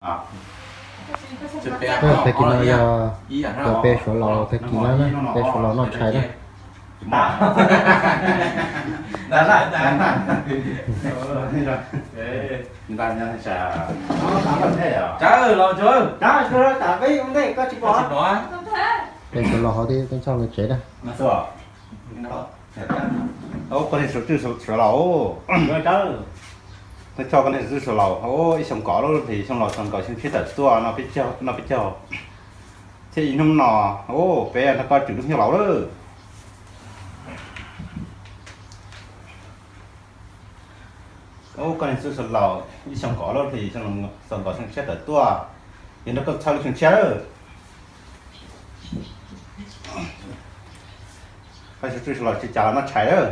Tag kis no yog, yog peb suav laus tag kis na, peb suav laus noj tshais na. Peb suav laus hauv teb chaws tsev na. Koj niag suav tswj suav laus, koj niag suav tswj suav laus, ib xyoo kov lub hlis xyoo laus xyoo nkaus xyoo tshiab tawm tuaj no peb caug, thiab ib hnub no, peb nrog koj tswm lub xyoo laus lawm. Koj niag suav tswj suav laus, ib xyoo kov lub hlis xyoo nkaus xyoo tshiab tawm tuaj, yog nrog koj txhawb lub xyoo tshiab lawm. Koj suav tswj suav laus tsis cas los noj tshais lawm.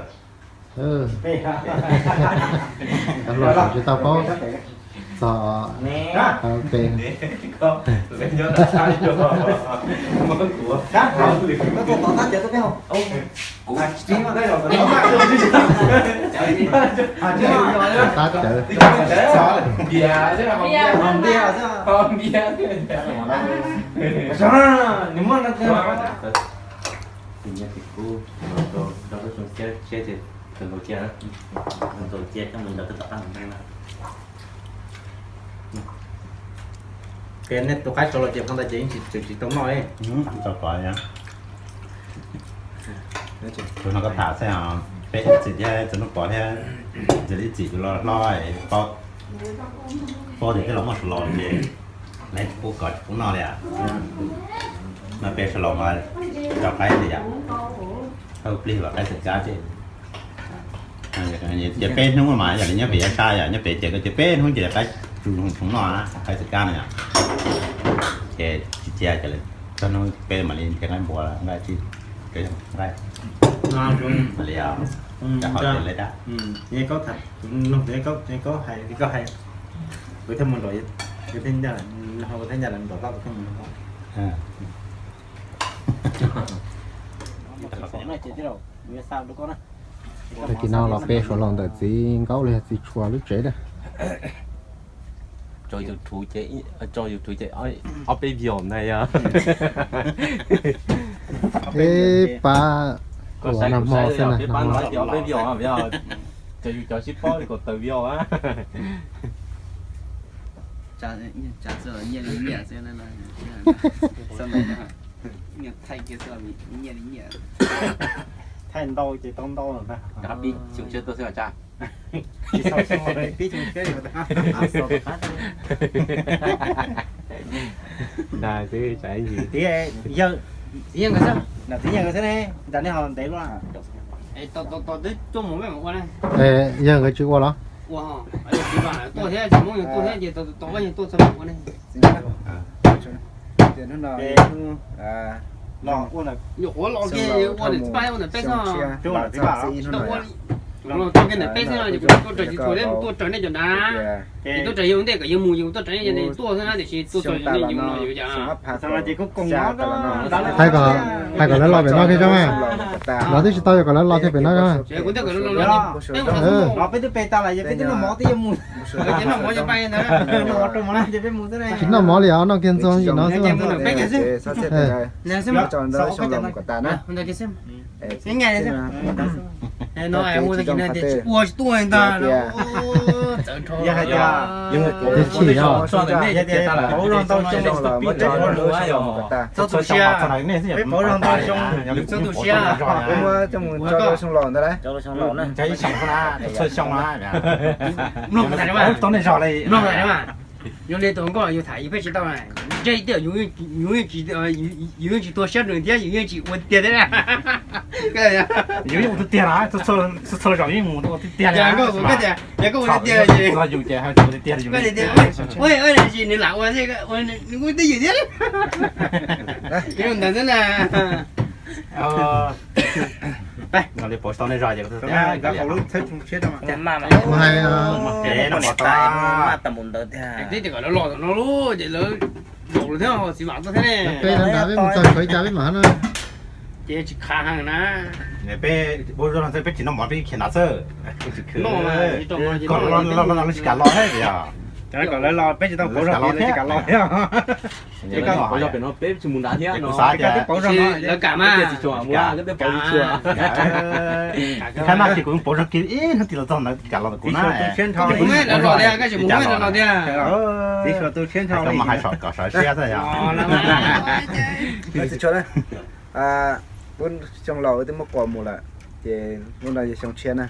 Luag tsis tau paub txog pe. Tab cawv. Ces nej tus qaib suav laus ces phau ntawd ces yeej tsis, tsis tau noj li. Tau pom, tus no koj tham xwb os, peb ib txwm thiab txog hnub pov thiab, txog ib txwm tus los hlob, paub tias twb los muaj suav laus ces lawv tsis pub kov tsis pub noj li. No peb suav laus mas rau qaib li yom, plig los qaib txawm kab xwb. Ces peb hnub mas yog li nyob pem yav sab yom, nyob pem ces koj ces peb hnub ces qaib tsuj tshoob noj, qaib txawm kab no yom. Ces tsis cia ces txog hnub peb mam li nrhiav nqaij npua nqaij tsib, nqaij, mam li os, cov qhov tias lawv dab. Kuv thiaj mus nrog, kuv thiaj ncaj, kuv thiaj ncaj lawv nrog toj, kuv thiaj mus nrog toj. Tag kis no los pe suav laus ntawm txiv Nkaub los yog txiv Tshua lub tsev na. Tso YouTube ces, tso YouTube ces ob peb view na yog. Peb pab ua nag hmo xwb na. Peb pab no ces ob peb view, cov yus cov sib paub li kaum tawm view a. Nyiaj li nyiaj xwb, thaij kiag xwb, nyiaj li nyiaj. Thaij ntau ces tau ntau lawm ntag. Pib xyoo tshiab tuaj xwb os Tsab. Pib xyoo tshiab yuav tau. Txiv Yeej nkawd xwb, nram Txiv Yeej nkawd xwb ne, nram nej ho ntev luaj. Tos twb tuaj mus peb mam ua na. Yeej nkawd tsis ua los? Ua, tuaj thiab, tsis Hmoob yog tuaj thiab ces tos ob yog tuaj txog mam ua ne. Nyuam qhuav los kiag ua ntawm peb xwb. Los txog kiag ntawm peb xwb no ces kuv tuaj raws tsis tshua thiab, tuaj raws nej cov nrad. Ces tuaj raws yus ntej kom yus mus, yus tuaj raws nej cov nrad tuaj xwb na, tiam sis tuaj txog yus ntej yus los yus cas. Hais kom, hais kom lawv los pem no thiab tso. Los twb tsis tau, yog kom lawv los thiab pem no. Kuv thiaj kom lawv los no, peb mus los peb twb pe tas lawm, yog peb twb noj mov twb yuav mus. Noj mov rau mov na, ces peb mus xwb na. Tsis noj mov li os, noj kiag ntxuag ntsis no xwb. Mus ntawm peb kiag xwb. Mus ntawm kiag xwb. Ib nyuag no hu tag kis no tias tsis ua tsis tuaj li ntag. Txawv dhau. Yog hais tias, yog hais tias, peb pauv zog ntau xyoo, peb pauv zog ntau xyoo, peb pauv zog ntau xyoo, txhob tu siab. Ua koj, mloog tau ne zog li, mloog tau ne mas. Yog li tus nkauj yus tham yus pheej tsis tau, ntshe tias yus yeej tsis, yus yeej tsis tuag siab nws thiab yus yeej tsis ua tiag thiab na. Yus yeej ua tiag tiag na, txhua txhua zaus yeej mus ua tiag tiag li. Yog koj ua tiag tiag, yus tiag tiag, nws lam ua, nws ua twj ywm thiab. Ntawd xwb na. Li pauv tau ne zog ces kuv hais, twb tias kom lawv los no ces lawv laus lawm thiab, txiv vam tuaj thiab ne. Peb nrad peb mus txog kov li cas peb mam no. Ces tsis khav heev na. Peb ua zog no xwb, peb tsis noj mov peb khiav nrad xwb. Koj los los tsis kam los thiab yog. Kom lawv los peb tsis tau pauv zog, lawv tsis kam los thiab. Peb tsis mus nrad thiab no. Lawv kam mas. Thaib no ces kuv pauv zog kiag ib hnub tim los txog ntawd kam los kuv na. Mus los tiag, koj tsis mus los tiag. Txiv Suav tu siab nrho li. Mas hais kom sawv siab xwb yog. Pub xyoo laus wb twb muab quas mus lawm, ces hnub no yog xyoo tshiab na,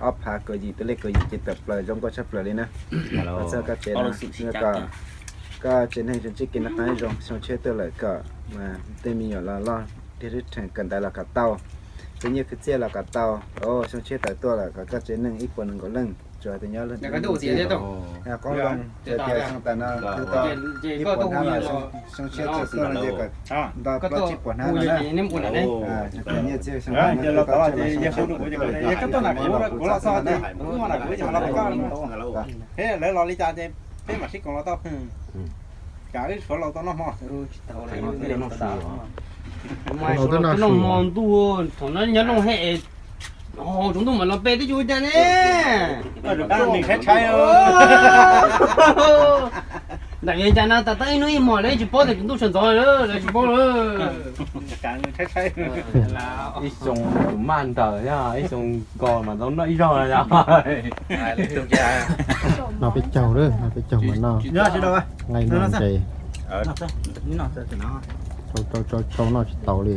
ob phav kaum yim, twb li kaum yim ces tawm plaws zoo nkauj tshaj plaws li na. Txog koj tsev neeg, koj tsev neeg zoo tsis kev noj qab zoo, xyoo tshiab tuaj lawm kom tej me nyuam los loj tiag rib rhees kawm ntawv los kom tau, khwv nyiaj khwv txiaj los kom tau, xyoo tshiab tawm tuaj lawm kom koj tsev neeg ib puas nees nkaum leej tsuas tias nyob qoob loo, tias xyoo tas no ib puas hnab los xyoo tshiab tawm tuaj no ces kom nto plaub tsib puas hnab no na. Khwv nyiaj txiaj xyoo tas no. Lawv los li cas ces peb mam sib koom los tau. Cas wb Suav laus tau noj hmo. Noj hmo ntuj, thaum no nyob looj he, tsaus ntuj mam los pe twb tsis ua cas ne. Nws tshaib tshaib. Ntam cas no tas tab ib hnub ib hmos lawv tsis paub tias tsaus ntuj sawv ntxov lawv tsis paub lawm. Ib xyoo tus maj ntaws thiab ib xyoo ko mas tau noj ib zaug no. Noj peb caug lawm, noj peb caug mas noj nqaij noj ntses. Tsau tsau tsau noj tsis tau li.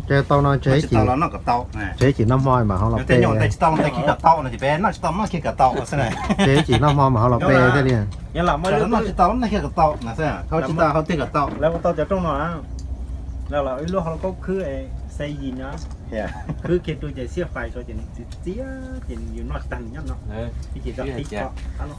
Ces tau no tseg, tseg ib chim noj hmo mam ho los pe. Tseg ib chim noj hmo mam ho los pe thiaj li. Tsis tau, tsis tau, tau tiag kom tau. Lawv ua tau cov rooj no, lawv los ib lub hauv kaub khwb, xe yim no, khwb kiag rau ces xiab fais rau ces nws txias txias ces yus noj tsis tag nws nyob no. Ib chim rau qhib ko, qab no.